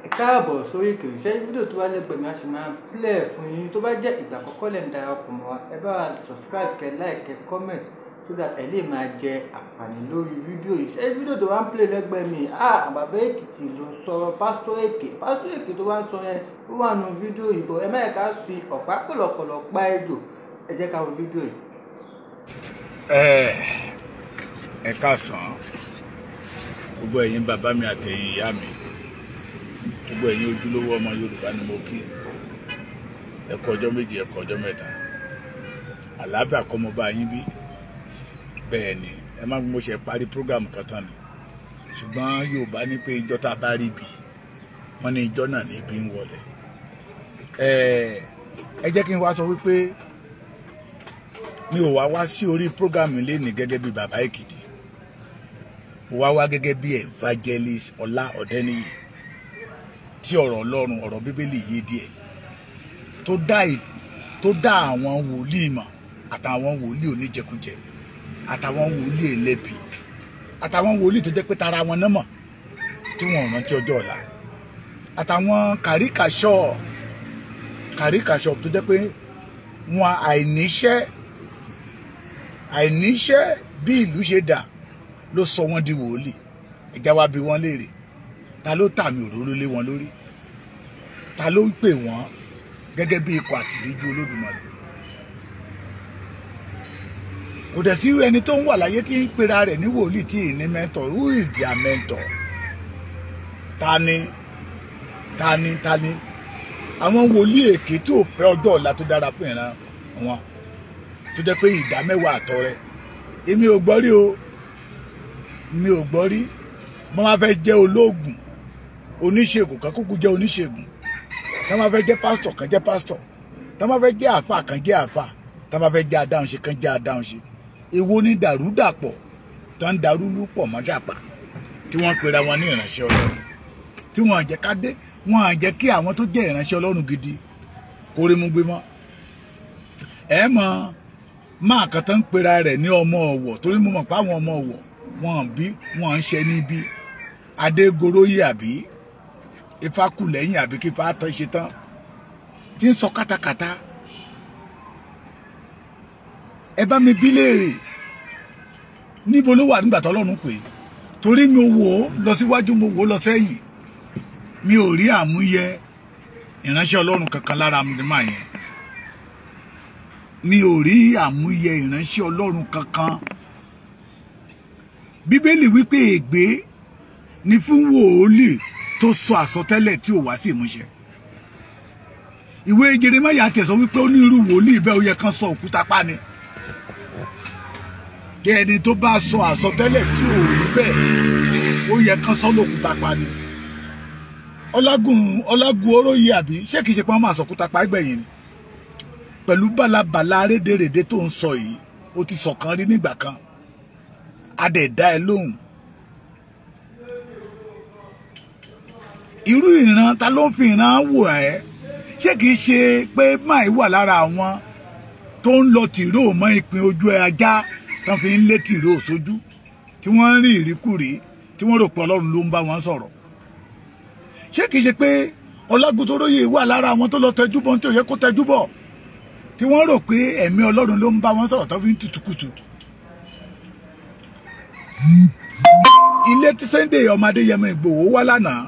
Ẹ káàbọ̀ sórí ìkànnì. Ṣé fídíò tó wà lẹ́gbẹ̀ẹ́ mi a sì máa play fún yín. Tó bá jẹ́ ìgbà àkọ́kọ́ lẹ́ ń darapọ̀ mọ́ wa, ẹ bá wa subscribe, kẹ́ like, kẹ́ comment so that ẹ lè máa jẹ àǹfààní lórí fídíò yìí. Ṣé fídíò tó wá ń play lẹ́gbẹ̀ẹ́ mi, bàbá Èkìtì ló sọ, pásítọ̀ Èké, pásítọ̀ Èké tó wá ń sọ yẹn ó wà nù fídíò yìí bọ̀. Ẹ má yẹ ká fi ọ̀pá pọ̀lọ̀pọ̀lọ̀ pa ejò. Ẹ jẹ́ ká wo fídíò yìí. Ẹ káàsán gbogbo ẹ̀yin bàbá mi àtẹ̀yin ìyá mi, gbogbo ẹ̀yin ojúlówó ọmọ Yorùbá ni mo kí. Ẹ kú ọjọ́ méjì, ẹ kú ọjọ́ mẹ́ta, àlàáfíà kọ́ mo bá yín bí. Bẹ́ẹ̀ ni, ẹ má mo ṣe parí program kan tán ni, ṣùgbọ́n Yorùbá ní pé ìjọ tá a bá rí bi, wọ́n ní ìjọ náà ní ibi ń wọlé. Ẹ jẹ́ kí n wá sọ wípé mi ò wá wá sí orí program lénìí gẹ́gẹ́ bí bàbá Èkìtì, mo wá wá gẹ́gẹ́ bí evangelist Ọlá Ọ̀dẹ́niyì tí ọ̀rọ̀ Ọlọ́run, ọ̀rọ̀ Bíbélì yé díẹ̀, tó dá àwọn wòlíì mọ̀, àtàwọn wòlíì oníjẹkújẹ, àtàwọn wòlíì ẹlẹ́bi, àtàwọn wòlíì tó jẹ́ pé tara wọn náà mọ̀ tí wọn ò rántí ọjọ́ ọ̀la, àtàwọn kàríkàṣọ́ tó jẹ́ pé wọn àìníṣẹ́ bí ìlú ṣe dà ló sọ wọ́n di wòlíì. Ẹ̀já wa bi wọ́n léèrè, ta ló tàmì òróró lé wọn lórí? Ta ló pè wọ́n gẹ́gẹ́ bí ikọ̀ àtìríjú Olódùmarè? Kò dẹ̀ sí ẹni tó ń wà láyé tí ń pera rẹ̀ ní wòlíì tí ì ní mentor. Who is their mentor? Ta ni ta ni ta ni àwọn wòlíì èké tí ò fẹ́ ọjọ́ ọ̀la tó dára fún ìran wọn, tó jẹ́ pé ìdá mẹ́wàá àtọrẹ èmi ò gbọ́ rí o, mi ò gbọ́ rí. Wọ́n máa fẹ́ jẹ́ olóògùn oníṣègùn kan kúkú jẹ́ oníṣègùn, tá máa fẹ́ jẹ́ pásítọ̀ kan jẹ́ pásítọ̀, tá máa fẹ́ jẹ́ àáfà kan jẹ́ àáfà, tá máa fẹ́ jẹ́ adáhunṣe kan jẹ́ adáhunṣe. Èwo ni dàrúdàpọ̀ tó ń darúlú pọ̀ mọ́ṣàpá tí wọ́n pera wọn ní ìránṣẹ́ Ọlọ́run, tí wọ́n jẹ́ ká dé, wọ́n jẹ́ kí àwọn tó jẹ́ ìránṣẹ́ Ọlọ́run gidi kó rí mú gbé mọ́. Ẹ mọ̀ máa kan tó ń pera rẹ̀ ní ọmọ Ọ̀wọ̀, torí mo mọ̀ pé àwọn ọmọ Ọ̀wọ̀ wọn bí wọn ń ṣe níbi Adégoróyè àbí Ifákúlẹ́yìn àbí kí Ifá tán ṣe tán tí ń sọ kátàkátà. Ẹ bá mi bí léèrè níbo ló wà nígbà tọ́lọ́run pè é, torí mi ò wò ó lọ síwájú, mo wò ó lọ sẹ́yìn, mi ò rí àmúyẹ ìránṣẹ́ Ọlọ́run kankan lára mi máa yẹn. Mi ò rí àmúyẹ ìránṣẹ́ Ọlọ́run kankan. Bíbélì wípé ègbé ni fún wòólì tó sọ àsọtẹ́lẹ̀ tí ò wá sí ìmúṣẹ. Ìwé Jeremáyà tẹ̀sọ́ wípé ó ní irú wòlíì bẹ́ẹ̀ ó yẹ kán sọ òkúta pa ni. Kí ẹni tó bá sọ àsọtẹ́lẹ̀ tí ò rí bẹ́ẹ̀ ó yẹ kán sọ lókúta pa ni. Ọlágùn Oróyè àbí ṣé kìí ṣe pé wọ́n máa sọ òkúta pa gbẹ̀yìn ni? Pẹ̀lú bálabàla rédèrèdè tó ń sọ yìí, ó ti sọ̀kan rí nígbà kan, a dẹ̀ dá ẹ lóhùn. Irú ìran ta ló ń fi ìran wò ẹ́? Ṣé kìí ṣe pé máì wà lára àwọn tó ń lọ tìró mọ́ ìpín ojú ajá tán fi ń lé tìró sójú, tí wọ́n ń rí ìríkùrí, tí wọ́n rò pé Ọlọ́run ló ń bá wọn sọ̀rọ̀? Ṣé kìí ṣe pé Ọlágúntóróyè wà lára àwọn tó lọ tẹjú bọ́ tí ò yẹ kó tẹjú bọ̀, tí wọ́n rò pé ẹ̀mí Ọlọ́run ló ń bá wọn sọ̀rọ̀ tán fi ń tutùkùtù? Ilé tí Sunday ọmọ Adéyẹmọ Ìgbòho wá lánàá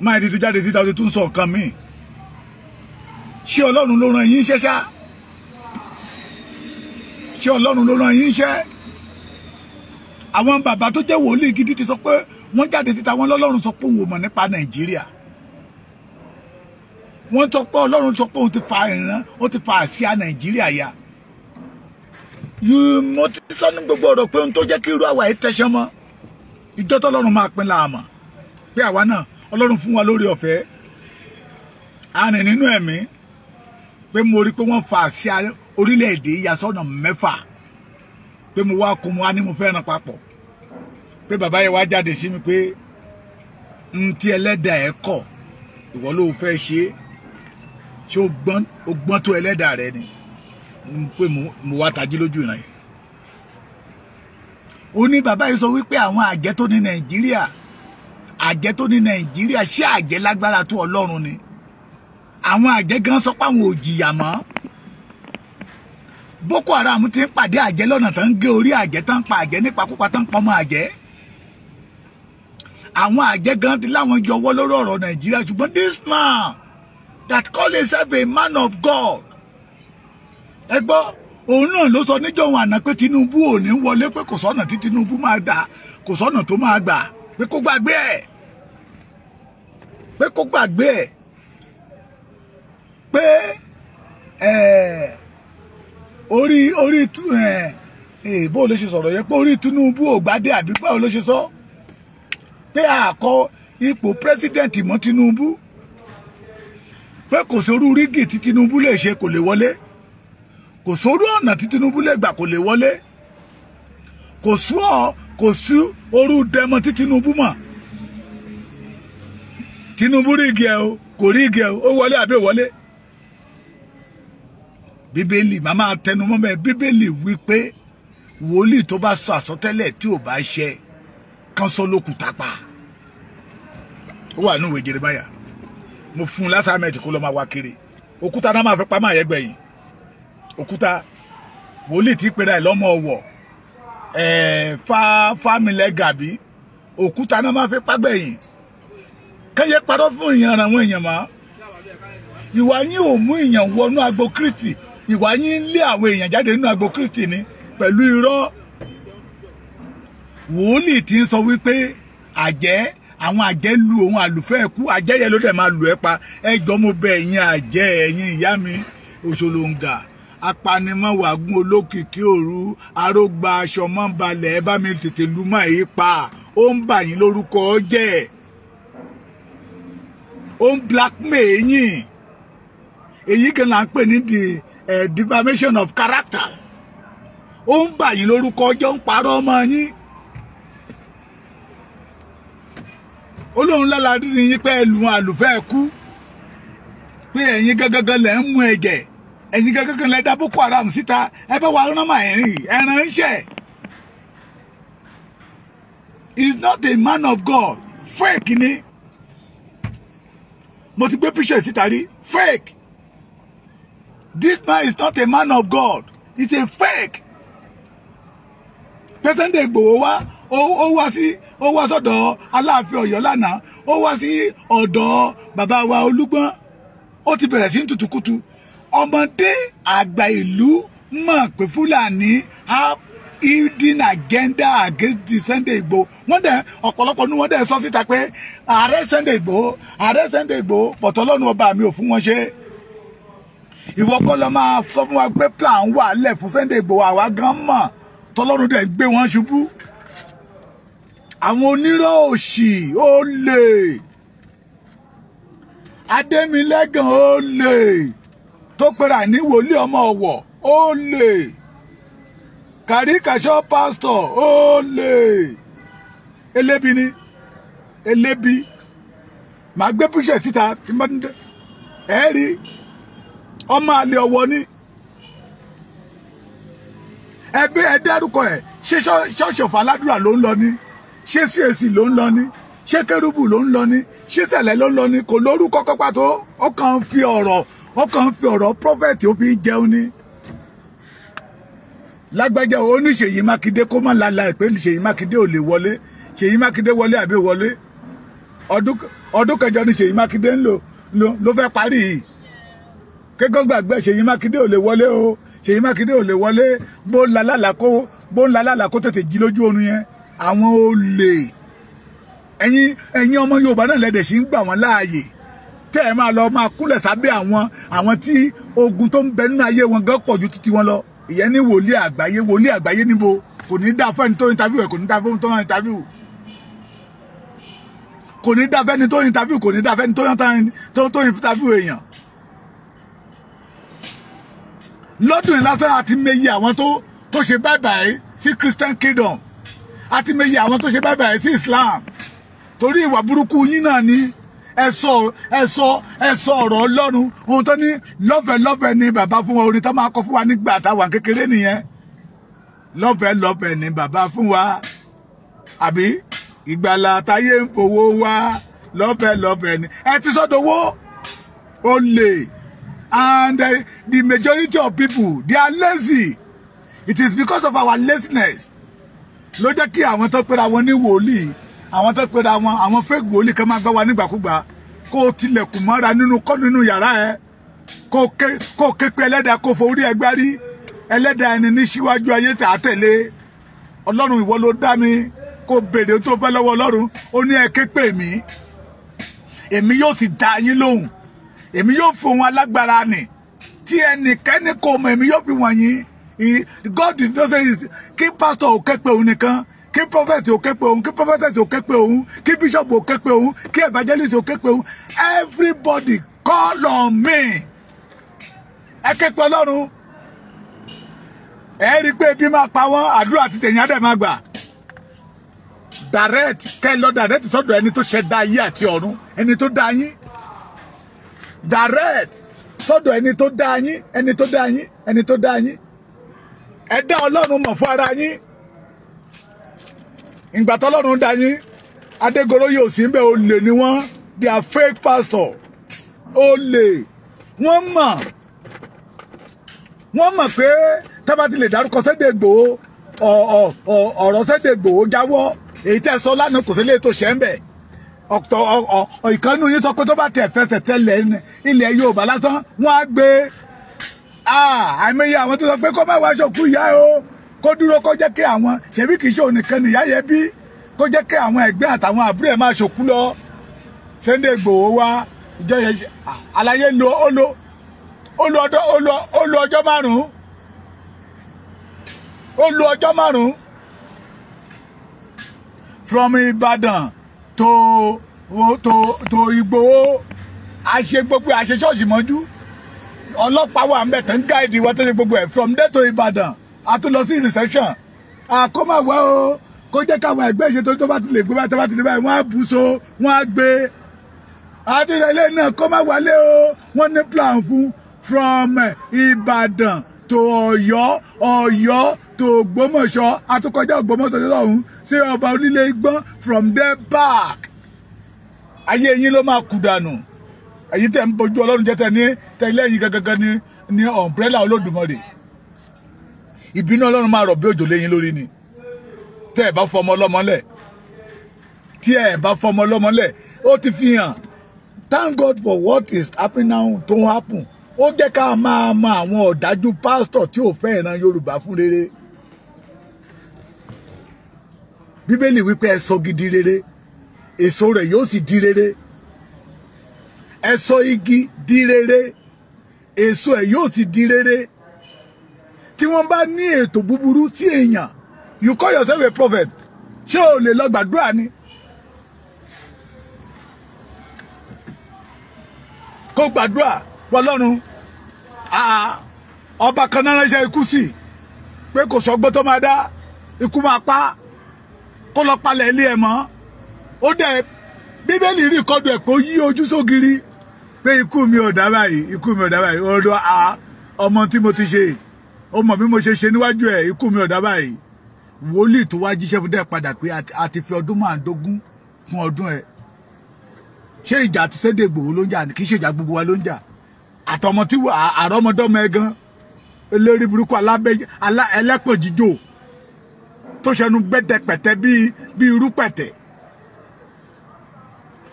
máa ti tún jáde síta, ó ti tún sọ nǹkan míì. Ṣé Ọlọ́run ló rán yín iṣẹ́ ṣá? Ṣé Ọlọ́run ló rán yín iṣẹ́? Àwọn bàbá tó jẹ́ wòlíì gidi ti sọ pé wọ́n jáde síta, wọ́n lọ́lọ́run sọ pé òun ò mọ̀ nípa Nàìjíríà. Wọ́n sọ pé Ọlọ́run sọ pé òun ti fa ìran, ó ti fa àsíá Nàìjíríà ya. Mo ti sọ ní gbogbo ọ̀rọ̀ pé ohun tó jẹ́ kí irú àwa yìí tẹ̀sán mọ́, ìjọ tọ́lọ́run máa pín láàmọ̀ pé àwa náà Ọlọ́run fún wa lórí ọ̀fẹ́ arìn nínú ẹ̀mí, pé mo rí pé wọ́n fa àsíá orílẹ̀-èdè ya sọ́nà mẹ́fà, pé mo wá kó mo wá ní mo fẹ́ ràn papọ̀, pé bàbá yẹn wá jáde sí mi pé n tí ẹlẹ́dàá ẹ̀ kọ̀ ìwọ ló fẹ́ ṣe é, ṣé o gbọ́n tó ẹlẹ́dàá rẹ ni? Pé mo wá tají lójú ìran yẹn. Ó ní bàbá yìí sọ wípé àwọn àjẹ́ tó ní Nàìjíríà Àjẹ́ tó ní Nàìjíríà, ṣé àjẹ́ lágbára tó Ọlọ́run ni? Àwọn àjẹ́ gan sọ pé àwọn ò jìyà mọ́. Boko Haram ti ń pàdé àjẹ́ lọ́nà tó ń gé orí àjẹ́, tó ń pa àjẹ́ nípakúpa, tó ń pọmọ àjẹ́. Àwọn àjẹ́ gan ti láwọn yọwọ́ lórí ọ̀rọ̀ Nàìjíríà. Ṣùgbọ́n this man that call himself a man of God, ẹ gbọ́, òun náà ló sọ níjọ́ òun àná pé Tinubu ò ní wọlé, pé kò sọ́nà tí Tinubu máa gbà, kò sọ́nà tó máa gbà, pé kó gbàgbé ẹ̀, pé kó gbàgbé ẹ̀, pé orí orí ẹ̀ bó ló ṣe sọ̀rọ̀ yẹn, pé orí Tinubu ò gbádé, àbí báwo ló ṣe sọ, pé àkọ ipò president mọ́ Tinubu, pé kò sórú rígì tí Tinubu lè ṣe kò lè wọlé, kò sórú ọ̀nà tí Tinubu lè gbà kò lè wọlé, kò sí orú dẹmọ tí Tinubu mọ̀. Tinubu rígì ẹ o, kò rígì ẹ o, ó wọlé àbí ò wọlé? Bíbélì, màmá tẹnumọ́ mẹ́, Bíbélì wí pé wòlíì tó bá sọ àsọtẹ́lẹ̀ tí ò bá ṣẹ, kán sọ lókùúta pa. Ó wà ní ìwé Jeremáyà. Mo fún un lásàmẹ̀tì kó lọ máa wá kiri. Òkúta náà máa fẹ́ pa máa yẹ gbẹ̀yìn. Òkúta wòlíì tí pera ẹ̀ lọ́mọ ọ̀wọ̀ ẹ̀ fámilẹ̀ gàbí, òkúta náà máa fẹ́ pa gbẹ̀yìn. Kẹ́yẹ parọ́ fún ìyàn àwọn èèyàn mọ́. Ìwà yín ò mú èèyàn wọnú agbo Kristi. Ìwà yín ń lé àwọn èèyàn jáde nínú agbo Kristi ni pẹ̀lú irọ́. Wòlíì tí ń sọ wípé àjẹ́, àwọn àjẹ́ lu òun àlùfẹ́ kú, àjẹ́ yẹn ló dẹ̀ máa lù ẹ́ pa. Ẹ jọ̀ọ́, mo bẹ̀ ẹ̀yin àjẹ́, ẹ̀yin ìyá mi òṣòlòǹgà, apanimọ̀wàgún, olókìkí òru, arógbá aṣọ mọ́ balẹ̀, ẹ bá mi tètè lu mọ́ èyí pa. Ó ń bà yín lórúkọ jẹ́, ó ń blackmail yín. Èyí kan là ń pè ní the defamation of character. Ó ń bà yín lórúkọ jẹ́, ó ń parọ́ ọmọ yín. Olóhùn lára rí yín pé ẹlù àlùfẹ́ kú, pé ẹ̀yin gángan lẹ̀ ń mú ẹ̀jẹ̀, ẹ̀yin gángan lẹ̀ dá Boko Haram síta. Ẹ bá wa rán màá rìn ẹran ń ṣẹ̀. He is not a man of God. Fake ni. Mo ti gbé picture síta rí. Fake. This man is not a man of God. He's a fake. President Igboho wá, ó wá sí, ó wá sọ́dọ̀ Aláàfin Ọ̀yọ́ lánàá, ó wá sí ọ̀dọ̀ bàbá wa Olúgbọ́n, ó ti bẹ̀rẹ̀ sí ní tutukutu. Ọmọdé àgbà ìlú mọ̀ pé Fúlàní have hidden agenda against the Sunday Igboho. Wọ́n dẹ̀ ọ̀pọ̀lọpọ̀ ní wọ́n dẹ̀ sọ síta pé ààrẹ Sunday Igboho, ààrẹ Sunday Igboho, pọ̀tọ́ lọ́nu ọba mi ò fún wọn ṣe. Ìwọ kọ́ lọ máa sọ fún wa pé plan wà lẹ̀ fún Sunday Igboho, àwa gan mọ̀, tọ́lọ́run dẹ̀ gbé wọn ṣubú. Àwọn onírọ́ òṣì ó lè, Adémilẹ́gàn ó lè, tó pera ní wòlíì ọmọ ọ̀wọ̀ ó lè, kàríkàṣọ́ pásítọ̀ ó lè, elébi ni elébi. Màá gbé píṣẹ̀ síta tí mo ẹ rí ọmọ àlè ọ̀wọ̀ ni. Ẹgbẹ́ ẹ dárúkọ ẹ̀, ṣé ṣọ́ọ̀ṣì ọ̀fà aládùúrà ló ń lọ ni? Ṣé CAC ló ń lọ ni? Ṣé kérúbù ló ń lọ ni? Ṣé sẹ̀lẹ̀ ló ń lọ ni? Kò lórúkọ kọ́ pàtó. Ó kàn ń fi ọ̀rọ̀, ó kàn ń fi ọ̀rọ̀ prophet ó fi ń jẹun ni. Lágbájá ó ní Ṣèyí Mákindé kó má lálàá ẹ̀ pé Ṣèyí Mákindé ò lè wọlé. Ṣèyí Mákindé wọlé àbí wọlé? Ọdún kẹjọ ni Ṣèyí Mákindé ń lò ló fẹ́ parí yìí. Kékọ́ gbàgbé Ṣèyí Mákindé ò lè wọlé o. Ṣèyí Mákindé ò lè wọlé. Bó ń lalálà kó, bó ń lalálà kó tètè jí lójú oorun yẹn. Àwọn olè, ẹ̀yin ọmọ Yorùbá náà lẹ́dẹ̀ sí ń gbà wọ́n láàyè. Tẹ́ ẹ máa lọ máa kúnlẹ̀ sábẹ́ àwọn tí ogun tó ń bẹ nínú ayé wọn gan pọ̀ ju títí wọn lọ. Ìyẹn ní wòlíì àgbáyé, wòlíì àgbáyé níbo? Kò ní dá fẹ́ni tó interview ẹ̀, kò ní dá fẹ́ni tó interview. Kò ní dá fẹ́ni tó interview, kò ní dá fẹ́ni tó interview èèyàn. Lọ́dún yìí lásán àti méyì àwọn tó ṣe bye bye sí Christian Kingdom, àti méyì àwọn tó ṣe bye bye sí Islam. Torí ìwà burúkú yín náà ni. Ẹ sọ ọ̀rọ̀ Ọlọ́run, ohun tó ní lọ́fẹ̀ẹ́ lọ́fẹ̀ẹ́ ni bàbá fún wa, orin tó máa kọ fún wa nígbà táwa kékeré nìyẹn. Lọ́fẹ̀ẹ́ lọ́fẹ̀ẹ́ ni bàbá fún wa, àbí Ìgbàlà táyé ń fowó wá lọ́fẹ̀ẹ́ lọ́fẹ̀ẹ́ ni ẹ ti sọ́dọ̀ owó olè. And the majority of people, they are lazy. It is because of our laziness ló jẹ́ kí àwọn tó pera wọn ní wòlíì, àwọn tó pera wọn àwọn fake wòlíì kan máa gbá wa nígbàkúgbà. Kó o tilẹ̀kùn mọ́ra nínú kọ́ nínú yàrá ẹ, kó o ké pe ẹlẹ́dàá, kó o forí ẹgbẹ́ rí ẹlẹ́dàá ẹni ní síwájú ayé tà á tẹ̀lé. Ọlọ́run ìwọ ló dá mi, kó o béèrè tó fẹ́ lọ́wọ́ Ọlọ́run. Ó ní ẹ ké pè mí, èmi yóò sì dá yín lóhùn, èmi yóò fi ohun alágbára nì tí ẹnikẹ́ni kò mọ̀, èmi yóò fi wọ̀nyí. God did not say kí pastor ò ké pe òun nìkan, kí prophet ò ké pe òun, kí prophetess ò ké pe òun, kí bishop ò ké pe òun, kí evangelist ò ké pe òun. Everybody call on me. Ẹ ké pe Ọlọ́run. Ẹ rí i pé ebi máa pa wọ́n, àdúrà àti tẹ̀yìn á dẹ̀ máa gbà. Direct kẹ́ lọ direct sọ́dọ̀ ẹni tó ṣẹ̀dá ayé àti ọ̀run, ẹni tó dá yín. Direct sọ́dọ̀ ẹni tó dá yín, ẹni tó dá yín, ẹni tó dá yín. Ẹ dá Ọlọ́run mọ̀ fún ara yín. Ìgbà tọ́lọ́run dá yín, Adégoróyè ò sí ń bẹ̀, olè ni wọ́n. They are fake pastor. Olè. Wọ́n mọ̀. Wọ́n mọ̀ pé tábà ti lè dárúkọ Sunday Igboho, ọ̀rọ̀ Sunday Igboho jáwọ́. Èyí tẹ́ sọ lánàá kò sí lè tó ṣẹ́ ń bẹ̀. Ọ̀tọ̀ ìkànnì yín sọ pé tó bá tẹ̀ fẹsẹ̀ tẹ́lẹ̀ ilẹ̀ Yorùbá lásán, wọ́n á gbé. Àìmọye àwọn tó sọ pé kó má wá ṣòkú ìyá o, kó dúró kó jẹ́ kí àwọn ṣebí kì í ṣe òun nìkan nìyá yẹ bí, kó jẹ́ kí àwọn ẹgbẹ́ àtàwọn àbúrò ẹ̀ máa ṣòkú lọ. Sunday Igboho wá ìjọ yẹn àlàyé lo ó lo ó lo ọjọ́ ó lo ọjọ́ márùn-ún, ó lo ọjọ́ márùn-ún from Ìbàdàn to Ìgbòho. Àṣe gbogbo àṣe ṣọ́ọ̀ṣì mọ́jú, ọlọ́pàá wà ń bẹ̀ tó ń gáìdì wọ́n tó ṣe gbogbo ẹ̀. From there to Ìbàdàn, a tún lọ sí reception. Àkómọ̀wé o, kó jẹ́ káwọn ẹgbẹ́ ìṣe tó bá ti lè gbé báyìí, tó bá ti lè báyìí, wọ́n á bù so, wọ́n á gbé. Àti ilé náà kó má wálé o, wọ́n ní plan fún from Ìbàdàn to Ọ̀yọ́, Ọ̀yọ́ to Ògbómọ̀ṣọ́, àtúkọjá Ògbómọ̀ṣọ́ lọ́hùn sí ọba onílé Igbọ́n, from there back. Ayé yín ló máa kú dànù. Èyí tẹ̀ ń bojú Ọlọ́run jẹ́ tẹ̀ ní tẹ̀lé ẹ̀yìn gangan ní umbrella Olódùmarè. Ìbínú Ọlọ́run máa rọ̀ bí òjò léyìn lórí ni. Tẹ́ ẹ̀ bá fọmọ ọlọ́mọ lẹ̀, tí ẹ̀ bá fọmọ ọlọ́mọ lẹ̀, ó ti fi hàn. Thank God for what is happening now to happen. Ó jẹ́ ká máa mọ àwọn ọ̀dájú pásítọ̀ tí ò fẹ́ ìran Yorùbá fún rere. Bíbélì wípé ẹ sọ gidi rere, èso rẹ̀ yóò sì di rere. Ẹ sọ igi di rere, èso ẹ̀ yóò sì di rere. Tí wọ́n bá ní ètò búburú sí èèyàn, you call yourself a prophet, ṣé o lè lọ gbàdúrà ni? Kó gbàdúrà Ọlọ́run. Ọba kan náà ránṣẹ́ ikú sí pé kò sọgbọ́n tó máa dá, ikú máa pa, kó lọ palẹ̀ ilé ẹ̀ mọ́. Ó dẹ̀ Bíbélì rí kọ́dù ẹ̀ pé ó yí ojú sógiri pé ikú mi ò dá báyìí, ikú mi ò dá báyìí. Ọ̀dọ̀ ọmọ tí mo ti ṣe, ó mọ̀ bí mo ṣe ṣe níwájú ẹ̀, ikú mi ò dá báyìí. Wòlíì tó wá jíṣẹ́ fún dẹ́ padà pé a ti fi ọdún 15 kún ọdún ẹ̀. Ṣé ìjà àti Sunday Igboho ló ń jà? Kì í ṣe ìjà gbogbo wa ló ń jà. Àtọmọ tí àrọmọdọ́mọ ẹ gan, elórí burúkú alábẹ́ ẹlẹ́pọ̀ jíjò tó ṣẹnu gbẹ́dẹ̀pẹ̀tẹ̀ bí irú pẹ̀tẹ̀.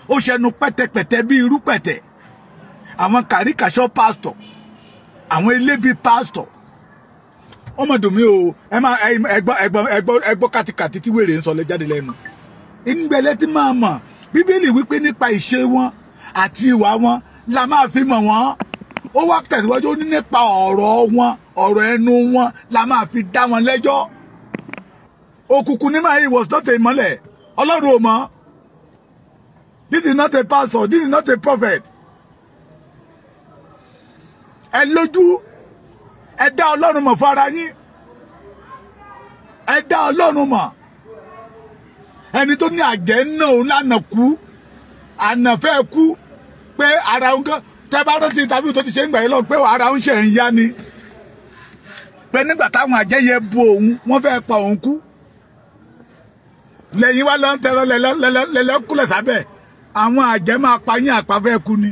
Ó ṣẹnu pẹ̀tẹ̀pẹ̀tẹ̀ bí irú pẹ̀tẹ̀. Àwọn kàríkàṣọ́ pásítọ̀, àwọn elébi pásítọ̀. Ọmọdún mi o, ẹ máa ẹgbọ́ ẹgbọ́ ẹgbọ́ ẹgbọ́ kàtìkàtì tí wèrè ń sọ lẹ jáde lẹ́nu. Ìgbẹ́lẹ́ tí máa mọ̀, Bíbélì wípé nípa ìṣe wọn àti ìwà wọn la máa fi mọ̀ wọ́n. Ó wá tẹ̀síwájú, ó ní nípa ọ̀rọ̀ wọn, ọ̀rọ̀ ẹnu wọn la máa fi dá wọn lẹ́jọ́. Òkùnkùn ní máa was not a ìmọ́lẹ̀, Ọlọ́run ò mọ̀. This is not a pastor, this is not a prophet. Ẹ lójú, ẹ dá Ọlọ́run mọ̀ fún ara yín. Ẹ dá Ọlọ́run mọ̀. Ẹni tó ní àjẹ́ náà òun lánàá kú, àná fẹ́ kú, pé ara òun kan tẹ́ bá rántí tàbí tó ti ṣe ń gbà yín lọ pé ara òun ṣe ń yá ni. Pé nígbà táwọn àjẹ́ yẹn bu òun, wọ́n fẹ́ pa òun kú. Lẹ́yìn wá lọ ń tẹ̀rọ lẹ́lẹ́kúlẹ̀ sábẹ́. Àwọn àjẹ́ máa pa yín àpáfẹ́ kú ni.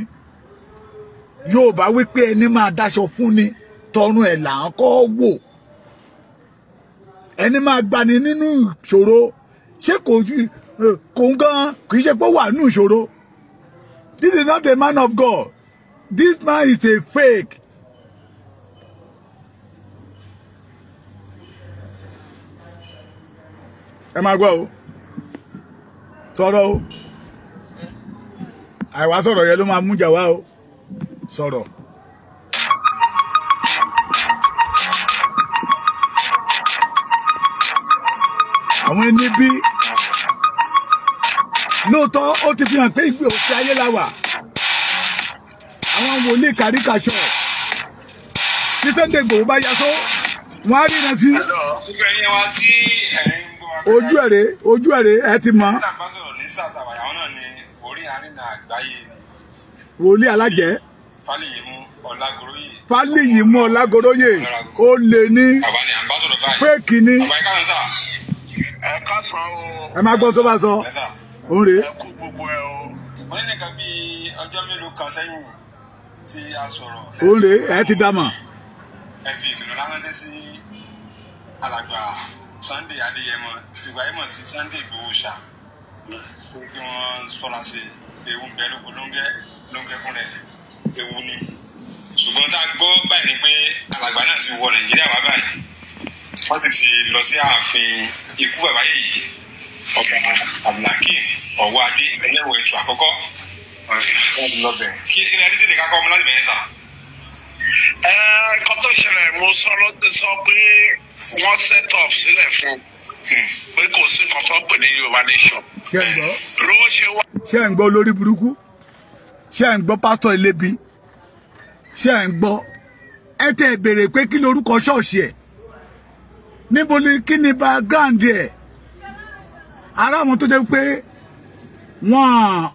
Yorùbá wípé ẹni máa dáṣọ fún ni tọrùn ẹ̀ là ń kọ́ wò. Ẹni máa gbani nínú ìṣòro. Ṣé kò ń gan kì í ṣe pé ó wà nínú ìṣòro. This is not a man of God. This man is a fake. Ẹ máa gbọ́ o, sọ̀rọ̀ o, àìwá sọ̀rọ̀ yẹn ló máa mú jà wá o, sọ̀rọ̀. Àwọn ẹni bí lóòótọ́ ó ti fi hàn pé ìgbé òfin ayé la wà. Àwọn wòlíì kàríkàṣọ tí Sunday Igboho bá yasọ wọn á ríran sí. Ojú ẹ̀rẹ́ ojú ẹ̀rẹ́ ẹ ti mọ̀. Wòlíì alájẹ́ Fálíyìmú Ọlágoróyè ó lè ní fẹ́ẹ̀kì ní. Ẹ máa gbọ́ sọ́ba sọ òun rèé. Wọ́n ní nìkan bíi ọjọ́ mélòó kan sẹ́yìn tí a sọ̀rọ̀. Òun rèé ẹ ti dá mọ̀. Ẹ fi ìkìlọ̀ ránṣẹ́ sí alàgbà Sunday Adéyẹmọ ìgbà yìí mọ̀ sí Sunday Igboho ṣá pé kí wọ́n ṣọ́ra ṣe ewu ń bẹ lóko lóńgẹ́ lóńgẹ́ fún rẹ̀ ewu ni. Ṣùgbọ́n tá a gbọ́ báyìí ni pé alàgbà náà ti wọ Nàìjíríà wá báyìí, wọ́n sì ti lọ sí ààfin ikú bàbá yìí ọba Abdulhakeem Ọwọ́adé ẹlẹ́wọ̀ ètò àkọ́kọ́ wọ́n ti lọ bẹ̀. Kí ni adé sì lè kákọ́ ọmọ láti bẹ̀rẹ̀ sà? Nǹkan tó ṣẹlẹ̀ mo sọ pé wọ́n set up sílẹ̀ fún pé kò sí nǹkan tó pè ní Yorùbá nation. Ṣé ń gbọ́? Ṣé ń gbọ́ olórí burúkú? Ṣé ń gbọ́ pásítọ̀ ilébi? Ṣé ń gbọ́? Ẹ tẹ́ béèrè pé kí lorúkọ ṣọ́ọ̀ṣì ẹ̀? Níbo ni kí ni background ẹ̀? Ará àwọn tó jẹ́ pé wọ́n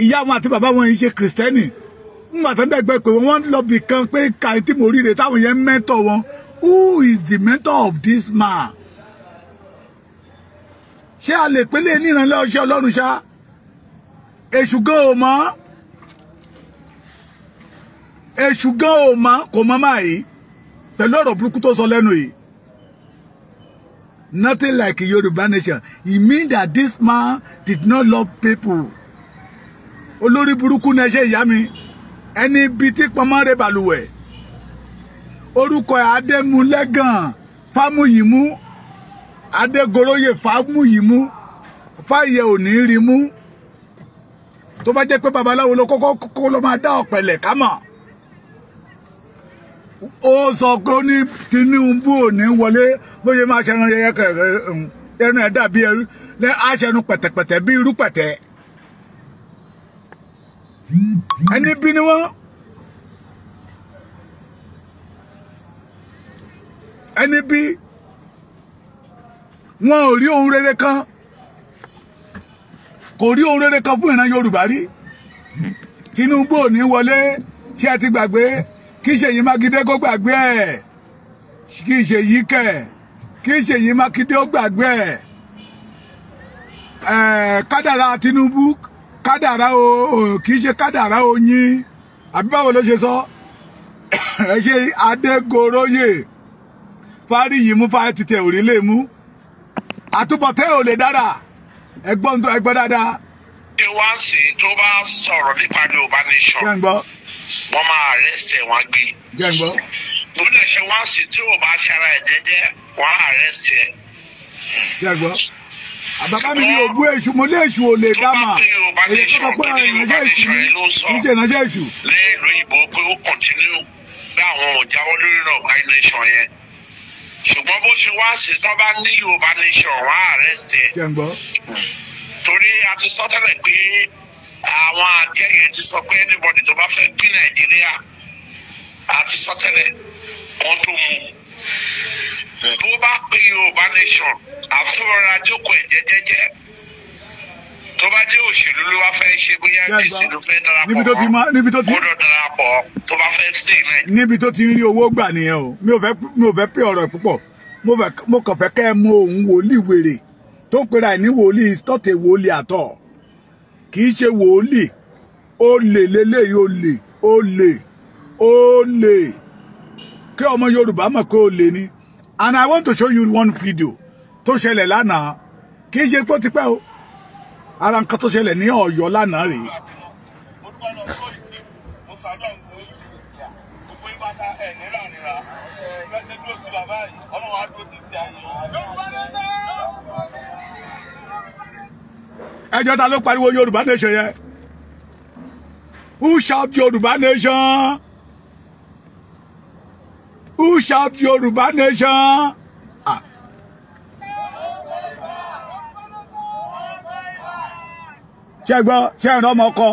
ìyá wọn àti bàbá wọn yìí ṣe kìrìsìtẹ́nì. Nígbà tó ń dẹ́gbẹ́ pé wọ́n lọ bì kan pé kàí tí mo ríre táwọn yẹn mẹ́tọ̀ wọn. Who is the mentor of this man? Ṣé a lè pélé níranlẹ́ ọṣẹ́ Ọlọ́run ṣá? Èṣù gan ò mọ̀. Èṣù gan ò mọ̀ kò mọ̀ máa yìí pẹ̀lú ọ̀rọ̀ burúkú tó sọ lẹ́nu yìí. Nothing like Yoruba nation. It means that this man did not love people. Olórí burúkú ni ẹ ṣe ìyá mi. Ẹni bíi tí pọnmọ́ rẹ̀ balùwẹ̀. Orúkọ ẹ̀ Adémúlẹ́gàn Fámúyìmú. Adégoróyè Fámúyìmú. Fáyẹ ò ní rí mú. Tó bá jẹ́ pé babaláwo ló kọ́kọ́ kó ló máa dá ọ̀pẹ̀lẹ̀ kámọ̀. Ó sọ pé ó ní Tinubu ò ní wọlé bó ṣe máa ṣẹnu yẹyẹ kẹrẹ ẹnu ẹ dàbí ẹrú aṣẹnu pẹ̀tẹ̀pẹ̀tẹ̀ bí irú pẹ̀tẹ̀. Ẹni bí ni wọ́n. Ẹni bí wọn ò rí ohun rere kan, kò rí ohun rere kan fún ìran Yorùbá rí. Tinubu ò ní wọlé, ṣé ẹ ti gbàgbé? Kí Ṣèyí Mákindé kó gbàgbé ẹ̀, kí Ṣèyí kẹ̀, kí Ṣèyí Mákindé ó gbàgbé ẹ̀. Kádàrá Tinubu, kádàrá o, kì í ṣe kádàrá oyin, àbí báwo ló ṣe sọ? Ẹ ṣe Adégoróyè Fáríyìmú fáyẹ títẹ òrí lè mú àtúbọ̀tẹ́ ò lè dára. Ẹgbọ́n tó ẹgbọ́n dáadáa. Ṣé wá sí tó bá sọ̀rọ̀ nípa Yorùbá nation, wọ́n máa arrest ẹ̀, wọ́n á gbé. Bó lè ṣe wá sí tí ò bá ṣara ẹ̀ jẹ́jẹ́, wọ́n á arrest ẹ̀. Bàbá mi ní òbú èṣù, mo lé èṣù ò lè dá mà. Èyí tó bá pẹ́ ìránṣẹ́ èṣù ní kì í ṣe ìránṣẹ́ èṣù. Ní ìlú ìbò pé ó continue pé àwọn ò jáwọ́ lórí Yorùbá nation yẹn. Ṣùgbọ́n bó ṣe wá sí tó bá ní Yorùbá nation, wọ́n á arrest ẹ̀. Torí a ti sọ tẹ́lẹ̀ pé àwọn àjẹ́ yẹn ti sọ pé anybody tó bá fẹ́ pín Nàìjíríà, a ti sọ tẹ́lẹ̀ kan tó mú. Tó bá pé Yorùbá nation, àfúrọ́ra jókòó ẹ̀ jẹ́jẹ́jẹ́. Tó bá jẹ́ òṣèlú ló wá fẹ́ ṣe, bóyá APC ló fẹ́ darapọ̀ mọ́, gbọ́dọ̀ darapọ̀ tó bá fẹ́ stay náà. Níbi tó ti ń rí owó gbà nìyẹn o. Mi ò fẹ́ pé ọ̀rọ̀ púpọ̀. Mo kàn fẹ́ kẹ́ ẹ mú òun wòlíì wèrè tó ń pera ẹ̀ ní wòlíì is not a wòlíì at all. Kì í ṣe wòlíì, olè lélẹ́yìí, olè, olè, olè. Kí ọmọ Yorùbá mọ̀ pé olè ni. And I want to show you one video tó ṣẹlẹ̀ lánàá. Kì í ṣe pé ó ti pẹ́ o. Ara nǹkan tó ṣẹlẹ̀ ní Ọ̀yọ́ lánàá rèé. Ẹjọ́ ta ló pariwo Yorùbá nation yẹn? Who shout Yorùbá nation? Who shout Yorùbá nation? Ah. Ṣé gbọ́, ṣé ń rọ́mọ ọkọ?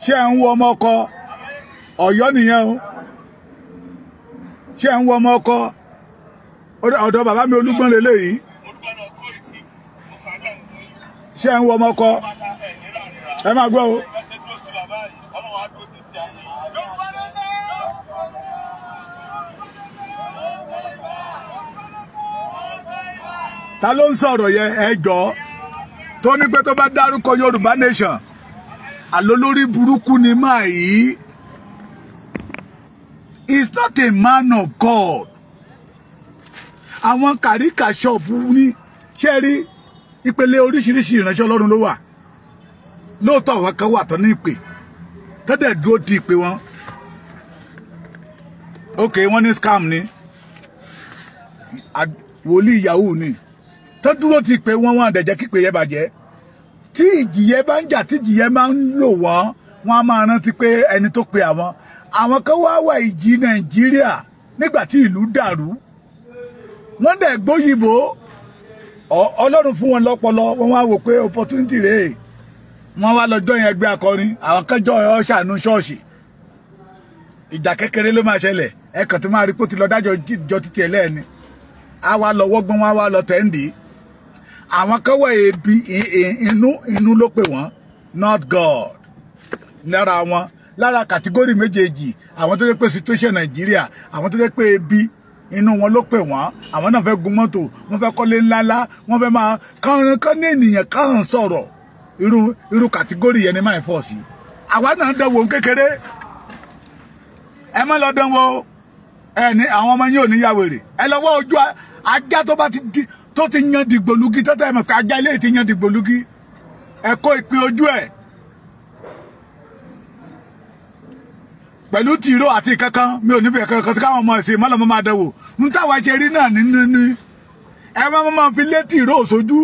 Ṣé ń wo ọmọ ọkọ? Ọ̀yọ́ nìyẹn o. Ṣé ń wo ọmọ ọkọ? Ọ̀dọ̀ bàbá mi Olúgbọ́n lélẹ́yìí. Ṣé ń wo ọmọ ọkọ? Ẹ máa gbọ́ o. Ta ló ń sọ̀rọ̀ yẹn? Ẹ jọ̀ọ́. Tó ní pé tó bá dárúkọ Yorùbá nation, àlólórí burúkú ni máa yìí. He's not a man of God. Àwọn kàríkà ṣọ́ọ̀bù ní ṣé rí ìpele oríṣiríṣi ìránṣẹ́ Ọlọ́run ló wà. Lóòótọ́ àwọn kan wà tó ní ìpè, tó dẹ̀ dúró di ìpè wọn. Ok, wọ́n ní scam ni, wòlíì yahoo ni. Tó dúró ti ìpè wọn, wọn àdẹ̀jẹ́ kípè yẹn bàjẹ́. Tí ìjìyẹ bá ń jà, tí ìjìyẹ máa ń lò wọ́n, wọ́n á máa rántí pé ẹni tó pe àwọn. Àwọn kan wá wà ìjì Nàìjíríà nígbà tí ìlú dàrú. Wọ́n dẹ̀ gbóyìnbó. Ọlọ́run fún wọn lọ́pọlọ, wọ́n wá wò pé opportunity rèé. Wọ́n wá lọ join ẹgbẹ́ akọrin, àwọn kan join ọ̀ṣàánú ṣọ́ọ̀ṣì. Ìjà kékeré ló máa ṣẹlẹ̀, ẹ kàn tó máa rí pé ó ti lọ dájọ́ jọ títí ẹ̀ lẹ́ẹ̀ni. Á wá lọ wọ́gbọ́n, wá wá lọ tẹ́ǹdì. Àwọn kan wà ebi inú ló pè wọ́n, not God. Lára wọn, lára kàtígórì méjèèjì, àwọn tó jẹ́ pé situation Nàìjíríà, àwọn tó jẹ́ pé ebi inú wọn ló pè wọ́n, àwọn náà fẹ́ gun mọ́tò, wọ́n fẹ́ kọ́lé ńláńlá, wọ́n fẹ́ máa kán ní ènìyàn kán sọ̀rọ̀. Irú kàtígórì yẹn ni máa fọ̀ sí. Àwa náà dánwò kékeré. Ẹ má lọ dánwò. Ẹ ní àwọn ọmọ yín ò ní ya wèrè. Ẹ lọ wá ojú ajá tó bá ti di tó ti yan dìgbòlugi, tó tẹ́ ẹ mọ̀ pé ajá ilé ti yan dìgbòlugi. Ẹ kó ìpín ojú ẹ̀ pẹ̀lú tìró àti kankan. Mi ò nífẹ̀ẹ́ kankan tí káwọn ọmọ ẹ̀sìn mọ́lọ́mọ́ máa dánwò. Ń táwa ṣe rí náà nínú ní ẹ má máa fi lé tìró sójú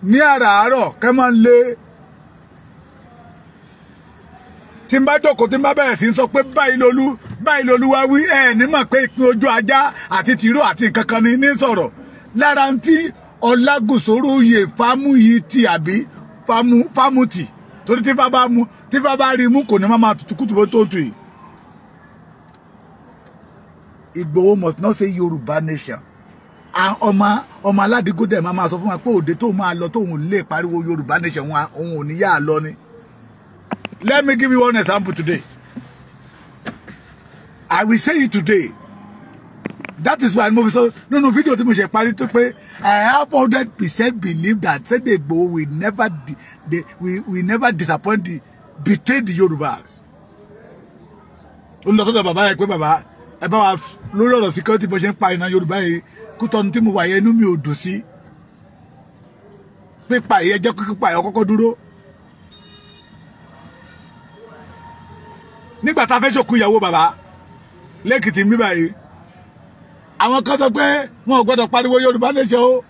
ní àràárọ̀ kẹ́ máa ń lé. Tí n bá jókòó, tí n bá bẹ̀rẹ̀ sí ń sọ pé báyìí lolú, báyìí lolú wá wí, ẹ ní mọ̀ pé ìpín ojú ajá àti tìró àti kankan ni ní sọ̀rọ̀. Lára ń tí Ọlágúnsóyè oyè Fámúyì ti àbí Fámútì, torí tí bá bá mú, tí bá bá rí mú kò ní má máa tutù kùtù bó tó tù yìí. Ìgbòho must not say Yorùbá nation. Ọmọ aládìgúdẹ̀ máa sọ fún wa pé òde tó máa lọ tóun lè pariwo Yorùbá nation, òun ò ní yá lọ ni. Let me give you one example today. I will say it today. That is why mo fi sọ nínú fídíò tí mo ṣe parí tó pé I have 100% believe that Sunday Igboho will never will never disappoint the betray the Yorubas. Ó lọ sọ́dọ̀ bàbá yẹn pé bàbá ẹ bá wa lórí ọ̀rọ̀ security bó ṣe ń pa iná Yorùbá yìí, Kútọ́nù tí mo wà yẹn inú mi ò dùn sí. Pípa ìyẹn jẹ́ pípa ìyẹn kọ́kọ́ dúró. Nígbà tá a fẹ́ ṣòkú ìyàwó bàbá lẹ́kìtì ń bí báyìí, àwọn kan sọ pé wọn ò gbọ́dọ̀ pariwo Yorùbá nation o,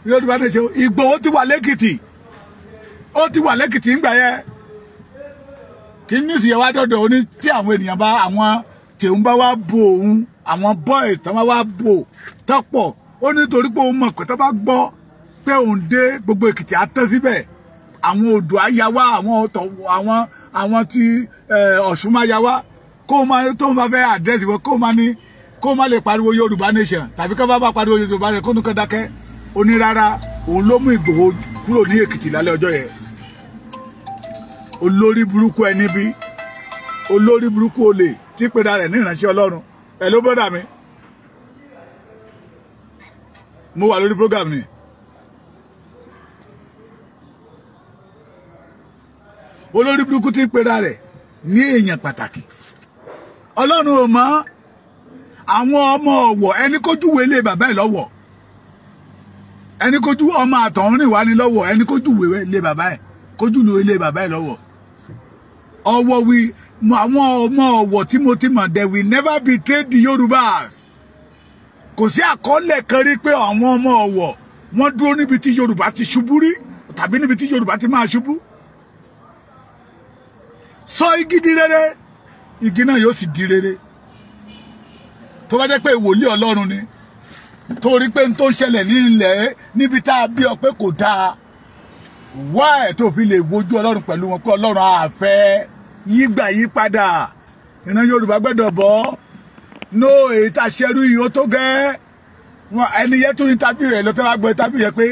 Yorùbá nation o. Ìgbòho ti wà lẹ́kìtì, ó ti wà lẹ́kìtì ńgbà yẹn. Kí ní ìsìyẹ wá dọ̀dọ̀ ó ní tí àwọn ènìyàn bá àwọn tèun bá wá bo òun, àwọn bọ́ì tán bá wá bò tọ́pọ̀, ó nítorí pé òun mọ̀ pé tó bá gbọ́ pé òun dé gbogbo Èkìtì á tán síbẹ̀, àwọn odò á ya wá, àwọn ọ̀tọ̀ àwọn tí Ọ̀ṣun máa ya wá, kó máa tó máa fẹ́ àdírẹ́sì wọn, kó máa ní kó má lè pariwo Yorùbá nation tàbí kó bá bá pariwo Yorùbá nation kó ní kó dákẹ́. Ó ní rárá, òun ló mú Ìgbòho kúrò ní Èkìtì lálẹ́ ọjọ́ yẹn. Olórí burúkú ẹni bí, olórí burúkú olè tí pera rẹ̀ ní ìránṣẹ́ Ọlọ́run. Ẹ ló bọ́dà mi, mo wà lórí program ni. Olórí burúkú ti ń pera rẹ̀ ní èèyàn pàtàkì. Ọlọ́run ò mọ̀. Àwọn ọmọ Ọ̀wọ̀, ẹni kójúwe ilé bàbá ẹ̀ lọ́wọ́, ẹni kójú ọmọ àtọ̀húnrìn wá ní lọ́wọ́, ẹni kójúwe ilé bàbá ẹ̀, kójúwe ilé bàbá ẹ̀ lọ́wọ́. Ọ̀wọ̀ wí àwọn ọmọ Ọ̀wọ̀ tí mo ti mọ̀, they will never betray the Yorùbás. Kò sí àkọọ́lẹ̀ kan rí pé àwọn ọmọ Ọ̀wọ̀ wọ́n dúró níbi tí Yorùbá ti ṣubú rí tàbí níbi tí Yorùbá ti máa ṣubú. Sọ igi di rere, igi náà yóò sì di rere. Tó bá jẹ́ pé wòlíì Ọlọ́run ni, torí pé n tó ṣẹlẹ̀ ní ilẹ̀ níbi tá a bí ọ pé kò dáa, wá ẹ̀ tó fi lè wojú Ọlọ́run pẹ̀lú wọn pé Ọlọ́run á fẹ́ yígbà yí padà. Ìran Yorùbá gbọ́dọ̀ bọ́. No, èyí tá a ṣerú yìí ó tó gẹ́. Wọn ẹni yẹn tún interview rẹ̀ lọ́tọ́ bá gbọ́ interview yẹn pé